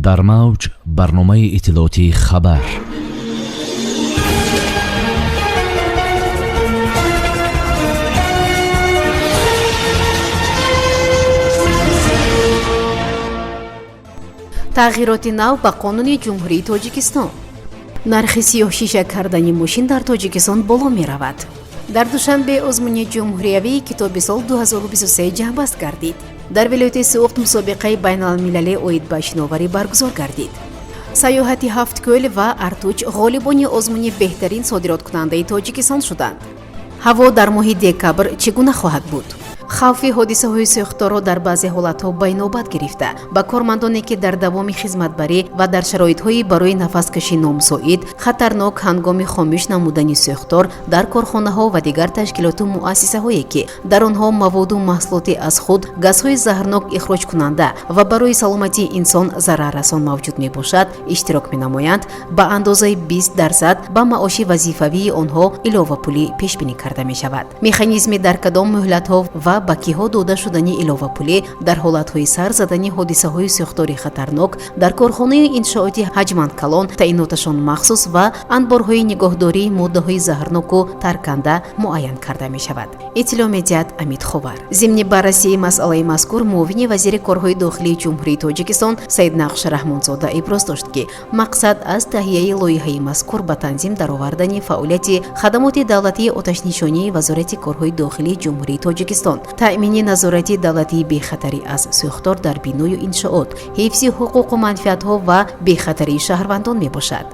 Дар мавҷ барномаи иттилоотии «Хабар». Тағйироти нав ба Қонуни Ҷумҳурии Тоҷикистон. Нархи сиёҳшиша кардани мошин дар Тоҷикистон боло меравад. Дар Душанбе озмуни ҷумҳуриявии «Китоби сол 2023» ҷамъбаст гардид. Дар вилояти Суғд мусобиқаи байналмилалӣ оид ба шиноварӣ баргузор гардид. Сайёҳати Ҳафткӯл ва Артуч ғолибони озмуни беҳтарин содироткунандаи Тоҷикистон шуданд. Ҳаво дар моҳи декабр чӣ гуна хоҳад буд? Хавфи ҳодисаҳои сӯхторро дар баъзе ҳолатҳо ба инобат гирифта, ба кормандоне, ки дар давоми хизматбарӣ ва дар шароитҳои барои нафаскашӣ номусоид, хатарнок, ҳангоми хомӯш намудани сӯхтор дар корхонаҳо ва дигар ташкилоту муассисаҳое, ки дар онҳо маводу маҳсулоти аз худ газҳои заҳрнок ихроҷкунанда ва барои саломатии инсон зараррасон мавҷуд мебошад, иштирок менамоянд, ба андозаи 20% ба маоши вазифавии онҳо иловапулӣ пешбинӣ карда мешавад. Механизми дар кадом муҳлатҳо ва ба киҳо дода шудани иловапулӣ дар ҳолатҳои сар задани ҳодисаҳои сӯхтори хатарнок дар корхонаи иншооти ҳаҷман калон, таъиноташон махсус ва анборҳои нигоҳдории моддаҳои заҳрноку тарканда муайян карда мешавад, иттилоъ медиҳад Амид Ховар. Зимни баррасии масъалаи мазкур муовини вазири корҳои дохилии Ҷумҳурии Тоҷикистон Саиднақш Раҳмонзода иброз дошт, ки мақсад аз таҳияи лоиҳаи мазкур ба танзим даровардани фаъолияти хадамоти давлатии оташнишонии Вазорати корҳои дохилии Ҷумҳурии Тоҷикистон, таъмини назорати давлатии бехатарӣ аз сӯхтор дар биною иншоот, ҳифзи ҳуқуқу манфиатҳо ва бехатарии шаҳрвандон мебошад.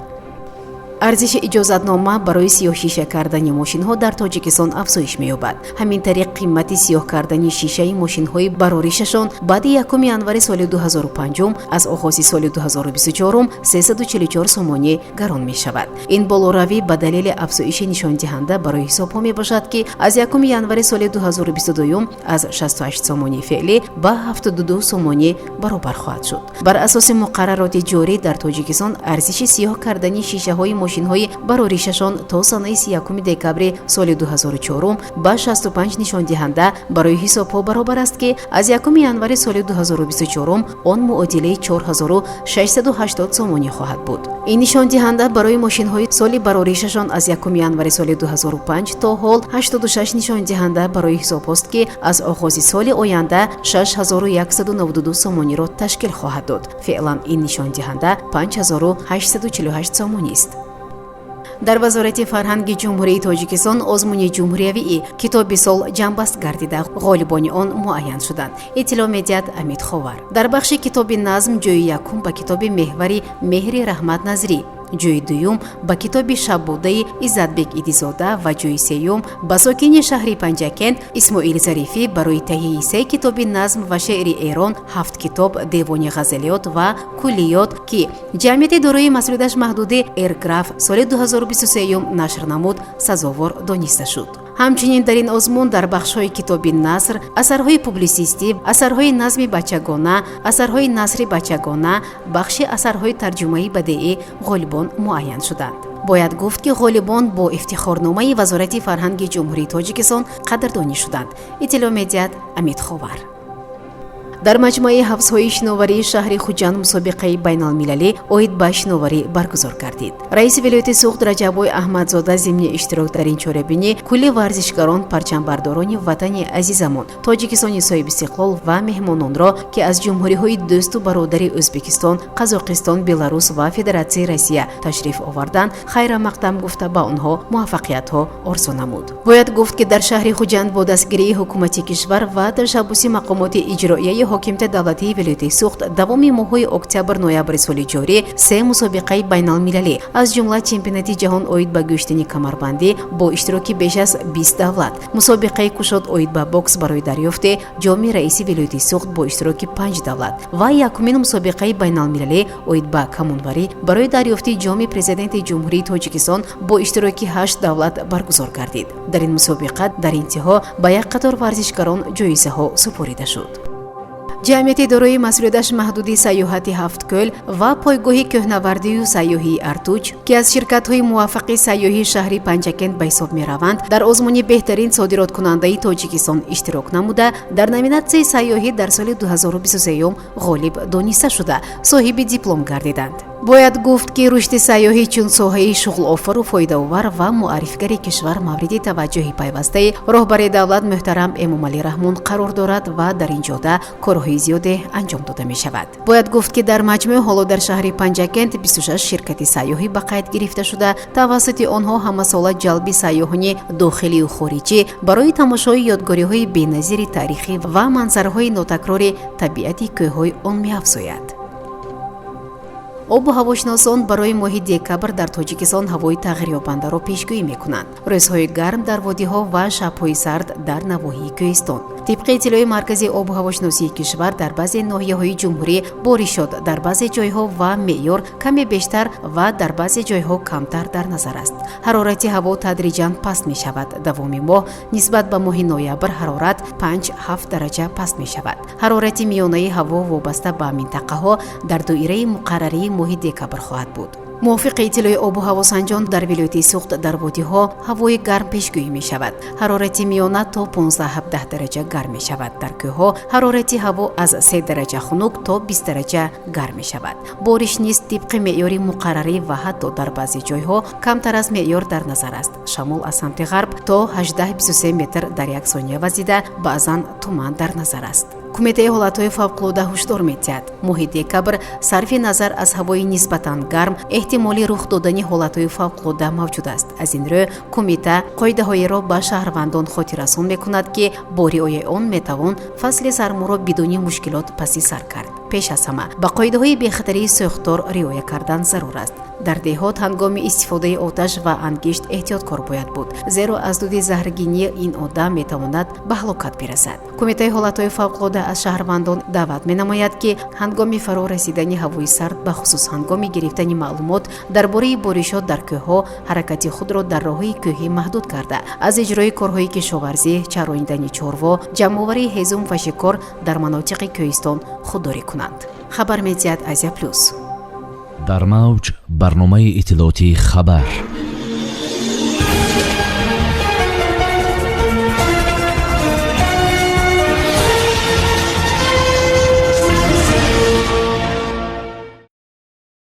Арзиши иҷозатнома барои сиёҳшиша кардани мошинҳо дар Тоҷикистон афзоиш меёбад. Ҳамин тариқ, қимати сиёҳ кардани шишаи мошинҳои бароришашон баъди 1 январи соли 2005 аз оғози соли 2024 344 сомонӣ гарон мешавад. Ин болоравӣ ба далели афзоиши нишондиҳанда барои ҳисобҳо мебошад, ки аз 1 январи соли 2022 аз 68 сомонии феълӣ ба 72 сомонӣ баробар хоҳад шуд. Бар асоси муқаррароти ҷорӣ дар Тоҷикистон, арзиши сиёҳ кардани шишаҳои мошинҳои бароришашон то санаи 31 декабри соли 2004 ба 65 нишондиҳанда барои ҳисобҳо баробар аст, ки аз 1 январи соли 2024 он муодилаи 4680 сомонӣ хоҳад буд. Ин нишондиҳанда барои мошинҳои соли бароришашон аз 1 январи соли 2005 то ҳол 86 нишондиҳанда барои ҳисобҳост, ки аз оғози соли оянда 6192 сомониро ташкил хоҳад дод. Феълан ин нишондиҳанда 5848 сомонист. Дар Вазорати фарҳанги Ҷумҳурии Тоҷикистон озмуни ҷумҳуриявии «Китоби сол» ҷамъбаст гардида, ғолибони он муайян шуданд, иттилоъ медиҳад Амид Ховар. Дар бахши китоби назм ҷои якум ба китоби «Меҳвари меҳри» Раҳмат Назрӣ, ҷои дуюм ба китоби «Шаббудаи» Иззатбек Идизода ва ҷои сеюм ба сокини шаҳри Панҷакент Исмоил Зарифӣ барои таҳияи се китоби назм ва шеъри Эрон, ҳафт китоб девони ғазалиёт ва куллиёт, ки ҷамъияти дорои масъулияташ маҳдуди «Эрграф» соли 2023 нашр намуд, сазовор дониста шуд. Ҳамчунин дар ин озмун дар бахшҳои китоби наср, асарҳои публисистӣ, асарҳои назми бачагона, асарҳои насри бачагона, бахши асарҳои тарҷумаи бадеӣ ғолибон муайян шуданд. Бояд гуфт, ки ғолибон бо ифтихорномаи Вазорати фарҳанги Ҷумҳурии Тоҷикистон қадрдонӣ шуданд, иттилоъ медиҳад Амид Ховар. Дар маҷмӯаи ҳавзҳои шиноварии шаҳри Хуҷанд мусобиқаи байналмилалӣ оид ба шиноварӣ баргузор гардид. Раиси вилояти Суғд Раҷаббой Аҳмадзода зимни иштирок дар ин чорабинӣ кулли варзишгарон, парчамбардорони ватани азизамон Тоҷикистони соҳибистиқлол ва меҳмононро, ки аз ҷумҳуриҳои дӯсту бародари Ӯзбекистон, Қазоқистон, Беларус ва Федератсияи Россия ташриф оварданд, хайрамақдам гуфта, ба онҳо муваффақиятҳо орзу намуд. Бояд гуфт, ки дар шаҳри Хуҷанд бо дастгирии ҳукумати кишвар ва ташаббуси мақомоти иҷроияи ҳокимияти давлатии вилояти Суғд давоми моҳҳои октябр-ноябри соли ҷорӣ се мусобиқаи байналмилалӣ, аз ҷумла чемпионати ҷаҳон оид ба гӯштини камарбандӣ бо иштироки беш аз 20 давлат, мусобиқаи кушод оид ба бокс барои дарёфти ҷоми раиси вилояти Суғд бо иштироки панҷ давлат ва якумин мусобиқаи байналмилалӣ оид ба камонварӣ барои дарёфти ҷоми Президенти Ҷумҳурии Тоҷикистон бо иштироки ҳашт давлат баргузор гардид. Дар ин мусобиқа дар интиҳо ба як қатор варзишгарон ҷоизаҳо супорида шуд. Ҷамъияти дорои масъулияташ маҳдуди сайёҳати Ҳафткӯл ва пойгоҳи кӯҳнавардию сайёҳии Артуч, ки аз ширкатҳои муваффақи сайёҳии шаҳри Панҷакент ба ҳисоб мераванд, дар озмуни беҳтарин содироткунандаи Тоҷикистон иштирок намуда, дар номинатсияи сайёҳӣ дар соли 2023 ғолиб дониста шуда, соҳиби диплом гардиданд. Бояд гуфт, ки рушди сайёҳӣ чун соҳаи шуғлофару фоидаовар ва муаррифгари кишвар мавриди таваҷҷӯҳи пайвастаи роҳбари давлат муҳтарам Эмомалӣ Раҳмон қарор дорад ва дар ин ҷода корҳои зиёде анҷом дода мешавад. Бояд гуфт, ки дар маҷмӯъ ҳоло дар шаҳри Панҷакент 26 ширкати сайёҳӣ ба қайд гирифта шуда, тавассути онҳо ҳамасола ҷалби сайёҳони дохилию хориҷӣ барои тамошои ёдгориҳои беназири таърихӣ ва манзараҳои нотакрори табиати кӯҳҳои он меафзояд. Обу ҳавошиносон барои моҳи декабр дар Тоҷикистон ҳавои тағйирёбандаро пешгӯӣ мекунанд: рӯзҳои гарм дар водиҳо ва шабҳои сард дар навоҳии кӯҳистон. Тибқи иттилои Маркази обу ҳавошиносии кишвар, дар баъзе ноҳияҳои ҷумҳурӣ боришот дар баъзе ҷойҳо ва меъёр каме бештар ва дар баъзе ҷойҳо камтар дар назар аст. Ҳарорати ҳаво тадриҷан паст мешавад. Давоми моҳ нисбат ба моҳи ноябр ҳарорат 5-7 дараҷа паст мешавад. Ҳарорати миёнаи ҳаво вобаста ба минтақаҳо дар доираи муқаррарии моҳи декабр хоҳад буд. Мувофиқи иттилои обу ҳавосанҷон, дар вилояти Суғд дар водиҳо ҳавои гарм пешгӯӣ мешавад. Ҳарорати миёна то 15-17 дараҷа гарм мешавад. Дар кӯҳҳо ҳарорати ҳаво аз 3 дараҷа хунук то 20 дараҷа гарм мешавад. Бориш низ тибқи меъёри муқаррарӣ ва ҳатто дар баъзе ҷойҳо камтар аз меъёр дар назар аст. Шамол аз самти ғарб то 18-23 метр дар як сония вазида, баъзан туман дар назар аст. Кумитаи ҳолатҳои фавқулода ҳушдор медиҳад: моҳи декабр сарфи назар аз ҳавои нисбатан гарм, эҳтимоли рух додани ҳолатҳои фавқулода мавҷуд аст. Аз ин рӯ кумита қоидаҳоеро ба шаҳрвандон хотиррасон мекунад, ки бо риояи он метавон фасли сарморо бидуни мушкилот паси сар кард. Пеш аз ҳама ба қоидаҳои бехатарии сӯхтор риоя кардан зарур аст. Дар деҳот ҳангоми истифодаи оташ ва ангишт эҳтиёткор бояд буд, зеро аз дуди заҳргинии ин одда метавонад ба ҳалокат бирасад. Кумитаи ҳолатҳои фавқулода аз шаҳрвандон даъват менамояд, ки ҳангоми фаро расидани ҳавои сард, бахусус ҳангоми гирифтани маълумот дар бораи боришот дар кӯҳҳо, ҳаракати худро дар роҳҳои кӯҳӣ маҳдуд карда, аз иҷрои корҳои кишоварзӣ, чаронидани чорво, ҷамъоварии ҳезум ва шикор дар манотиқи кӯҳистон худдорӣ кунанд, хабар медиҳад Азия Плюс. Дар мавҷ барномаи иттилоотии «Хабар».